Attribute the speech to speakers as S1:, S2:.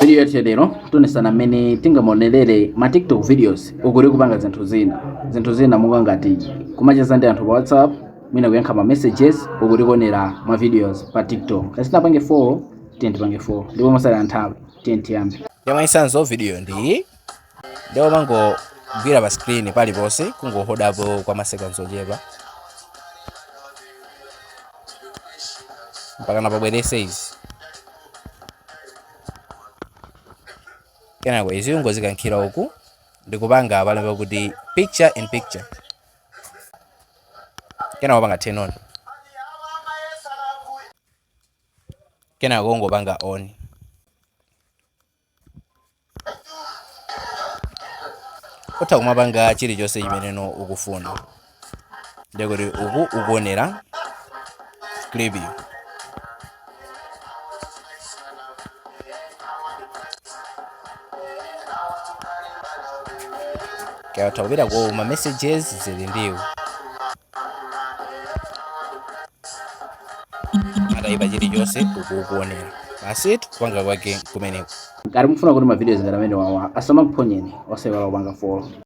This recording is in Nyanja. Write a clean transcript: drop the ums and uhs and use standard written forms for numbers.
S1: Video yathu ya lero tionesana mmene tingamaonerere ma TikTok videos uku tikupanga zinthu zina. Zinthu zina monga ngati kumacheza ndi anthu pa WhatsApp, mwina kuyankha ma messages uku tikuonera ma videos pa TikTok. Ngati sitinapange follow, tiye tipange follow. Ndipo mosataya nthawi, tiye tiyambe.
S2: Mwachitsanzo video ndi iyi ndipo umangogwira pa screen paliponse kungoholdapo kwa ma seconds ochepa mpakana pabwerese izi kenako izi ungozikankhira uku ndikupanga palemba kuti picture in picture kenako upanga turn on kenako ungopanga on utha kumapanga chilichonse chimeneno ukufuna ndekuti uku ukuonera clip iyo kaya utha kupita ku ma messages zili ndiwo atayipa chilichonse uku ukuonera basitu kupanga kwake kumeneko.
S1: Ngati mukufuna kuti ma videos ngati amenewawa asamakuphonyeni, osaiwala kupanga follow.